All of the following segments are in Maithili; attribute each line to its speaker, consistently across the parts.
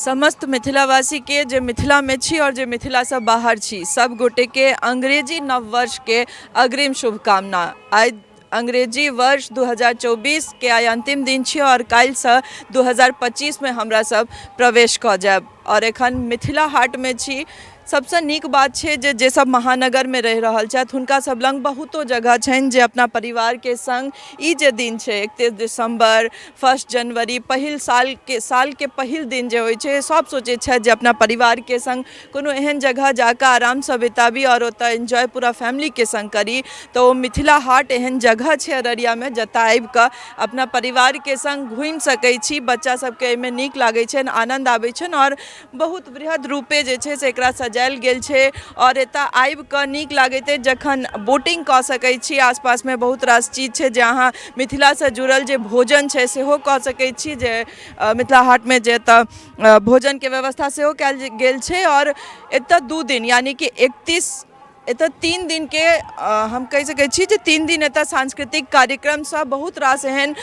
Speaker 1: समस्त मिथिलावासीके जे मिथिलामे छी आओर जे मिथिलासँ बाहर छी, सब गोटेके अंग्रेजी नववर्षके अग्रिम शुभकामना। आइ अंग्रेजी वर्ष 2024 के आइ अंतिम दिन छी आओर काल्हिसँ 2025 मे हमरा सब प्रवेश कऽ जायब। आओर एखन मिथिला हाटमे छी। सबसँ नीक बात छै जे जे सब महानगरमे रहि रहल छथि, हुनका सब लग बहुतो जगह छनि जे अपना परिवारके सङ्ग ई जे दिन छै, 31 दिसम्बर, 1 जनवरी, पहिल सालके पहिल दिन जे होइ छै, सब सोचै छथि जे अपना परिवारके सङ्ग कोनो एहन जगह जाकऽ आरामसँ बिताबी आओर ओतऽ एन्जॉय पूरा फैमिलीके सङ्ग करी। तऽ ओ मिथिला हाट एहन जगह छै अररियामे, जतऽ आबिकऽ अपना परिवारके सङ्ग घुमि सकै छी। बच्चा सबके एहिमे नीक लागै छनि, आनन्द आबै छनि आओर बहुत वृहद रूपे जे छै से एकरा सजायल गेल छै। आओर एतऽ आबि कऽ नीक लागैत अछि जखन बोटिंग कऽ सकै छी। आसपासमे बहुत रास चीज छै जे अहाँ मिथिलासँ जुड़ल जे भोजन छै, सेहो कऽ सकै छी, जे मिथिला हाटमे जे एतऽ भोजनके व्यवस्था सेहो कयल गेल छै। आओर एतऽ 2 दिन, यानि कि 31, एतऽ 3 दिनके, हम कहि सकै छी जे 3 दिन एतऽ सांस्कृतिक कार्यक्रमसँ बहुत रास एहन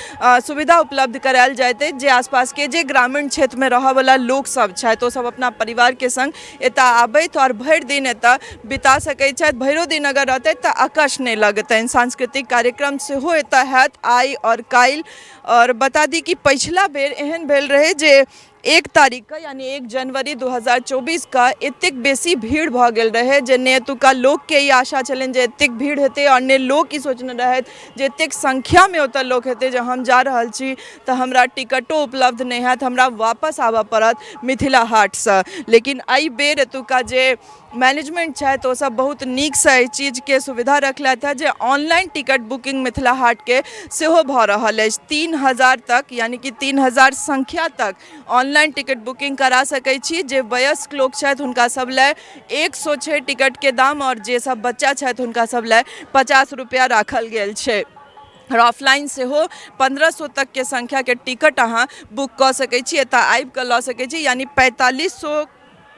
Speaker 1: सुविधा उपलब्ध करायल जाइत अछि, जे आसपासके जे ग्रामीण क्षेत्रमे रहऽवला लोकसभ छथि, ओसभ अपना परिवारके सङ्ग एतऽ आबथि आओर भरि दिन एतऽ बिता सकै छथि। भरिओ दिन अगर रहतथि तऽ अकछ नहि लगतनि। सांस्कृतिक कार्यक्रम सेहो एतऽ हैत आइ आओर काल्हि। आओर बता दी कि पछिला बेर एहन भेल रहै जे 1 तारीखके, यानी 1 जनवरी 2024के एतेक बेसी भीड़ भऽ गेल रहै जे ने एतुका लोकके ई आशा छलनि जे एतेक भीड़ हेतै आओर ने लोक ई सोचने रहथि जे एतेक संख्यामे ओतऽ लोक हेतै, जे हम जा रहल छी तऽ हमरा टिकटो उपलब्ध नहि हैत, हमरा वापस आबऽ पड़त मिथिला हाटसँ। लेकिन एहि बेर एतुका जे मैनेजमेंट छथि, ओसभ बहुत नीकसँ एहि चीजके सुविधा रखलथि हेँ जे ऑनलाइन टिकट बुकिंग मिथिला हाटके सेहो भऽ रहल अछि। 3000 तक, यानि कि 3000 संख्या तक ऑनलाइन टिकट बुकिंग करा सकै छी। जे वयस्क लोक छथि, हुनका सब लए 100 छै टिकटके दाम आओर जे सब बच्चा छथि, हुनका सब लए 50 रुपैआ राखल गेल छै। आओर ऑफलाइन सेहो 1500 तकके संख्याके टिकट अहाँ बुक कऽ सकै छी, एतऽ आबि कऽ लऽ सकै छी, यानि 4500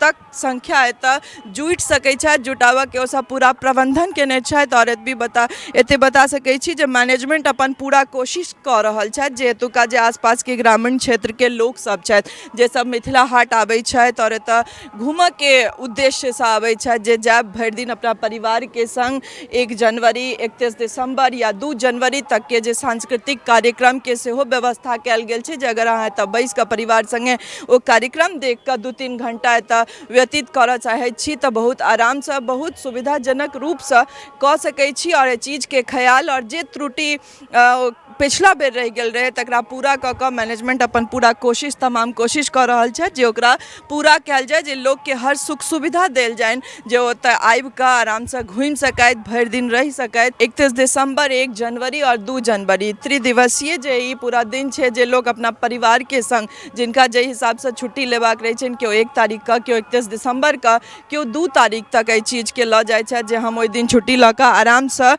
Speaker 1: तक संख्या एतऽ जुटि सकै छथि। जुटाबऽके ओसभ पूरा प्रबन्धन केने छथि। आओर एतबी बता एते बता सकै छी जे मैनेजमेंट अपन पूरा कोशिश कऽ रहल छथि जे एतुका जे आसपासके ग्रामीण क्षेत्रके लोकसभ छथि, जे सब मिथिला हाट आबै छथि आओर एतऽ घूमऽके उद्देश्यसँ आबै छथि, जे जायब भरि दिन अपना परिवारके सङ्ग, 1 जनवरी, 31 दिसम्बर या 2 जनवरी तकके जे सांस्कृतिक कार्यक्रमके सेहो व्यवस्था कयल गेल छै, जे अगर अहाँ एतऽ बैसि कऽ परिवार सङ्गे ओ कार्यक्रम देख कऽ 2-3 घंटा एतऽ व्यतीत करऽ चाहै छी, तऽ बहुत आरामसँ, बहुत सुविधाजनक रूपसँ कऽ सकै छी। आओर एहि चीजके ख्याल आओर जे त्रुटि पिछला बेर रहि गेल रहै, तकरा पूरा कऽ कऽ मैनेजमेंट अपन पूरा कोशिश, तमाम कोशिश कऽ रहल छथि जे ओकरा पूरा कयल जाय, जे लोकके हर सुख सुविधा देल जानि, जे ओतऽ आबि कऽ आरामसँ घुमि सकथि, भरि दिन रहि सकथि। 31 दिसम्बर, 1 जनवरी आओर 2 जनवरी, त्रिदिवसीय जे ई पूरा दिन छै, जे लोक अपना परिवारके सङ्ग, जिनका जाहि हिसाबसँ छुट्टी लेबाक रहै छनि, केओ 1 तारीखके, केओ 31 दिसम्बरके, केओ 2 तारीख तक एहि चीजके लऽ जाइ छथि जे हम ओहि दिन छुट्टी लऽ कऽ आरामसँ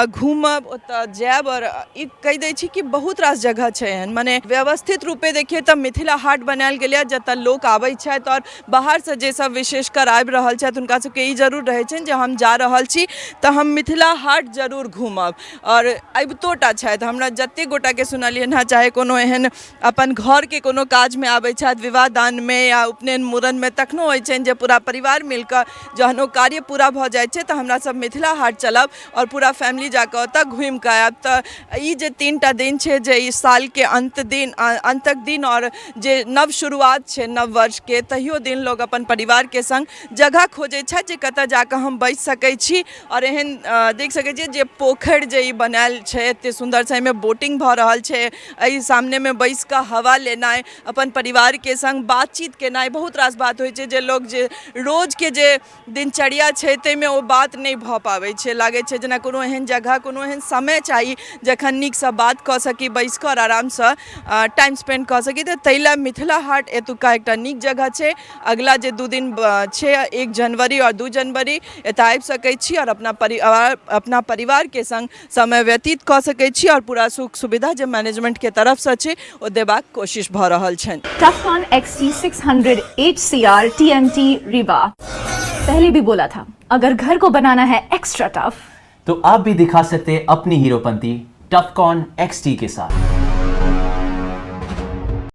Speaker 1: घूमब, ओतऽ जायब। आओर ई कहि दै छी कि बहुत रास जगह छै एहन, मने व्यवस्थित रूपे देखियै तऽ मिथिला हाट बनायल गेलैए, जतऽ लोक आबै छथि। आओर बाहरसँ जे सब विशेषकर आबि रहल छथि, हुनका सबके ई जरूर रहै छनि जे हम जा रहल छी तऽ हम मिथिला हाट जरूर घूमब। आओर अबितो टा छथि। हमरा जतेक गोटाके सुनलियनि हँ, चाहे कोनो एहन अपन घरके कोनो काजमे आबै छथि, विवाह दानमे या उपनयन मूड़नमे, तखनो होइ छनि जे पूरा परिवार मिलकऽ जहन ओ कार्य पूरा भऽ जाइ छै तऽ हमरा सब मिथिला हाट चलब आओर पूरा फैमिली जाकऽ ओतऽ घुमिकऽ आयब। तऽ ई जे 3 टा दिन छै, जे ई सालके अन्त दिन, अन्तक दिन आओर जे नव शुरुआत छै नव वर्षके, तहियो दिन लोक अपन परिवारके सङ्ग जगह खोजै छथि जे कतऽ जाकऽ हम बैसि सकै छी। आओर एहन देख सकै छियै जे पोखरि जे ई बनायल छै एते सुन्दरसँ, एहिमे बोटिंग भऽ रहल छै। एहि सामनेमे बैसि कऽ हवा लेनाइ, अपन परिवारके सङ्ग बातचीत केनाइ, बहुत रास बात होइ छै जे लोक जे रोजके जे दिनचर्या छै, ताहिमे ओ बात नहि भऽ पाबै छै। लागै छै जेना कोनो एहन जगह, कोनो एहन समय चाही जखन नीकसँ बात कऽ सकी बैसि कऽ आओर आरामसँ टाइम स्पेंड कऽ सकी। तऽ ताहि लए मिथिला हाट एतुका एकटा नीक जगह छै। अगिला जे 2 दिन छै, 1 जनवरी आओर 2 जनवरी, एतऽ आबि सकै छी आओर अपना परिवारके सङ्ग समय व्यतीत कऽ सकै छी। आओर पूरा सुख सुविधा जे मैनेजमेंटके तरफसँ छै, ओ देबाक कोशिश भऽ रहल छनि।
Speaker 2: Tufcon XT600 HCR TMT Rebar। पहले भी बोला था, अगर घर को बनाना है एक्स्ट्रा टफ,
Speaker 3: तो आप भी दिखा सकते हैं अपनी हीरोपंती टफकॉन एक्सटी के साथ।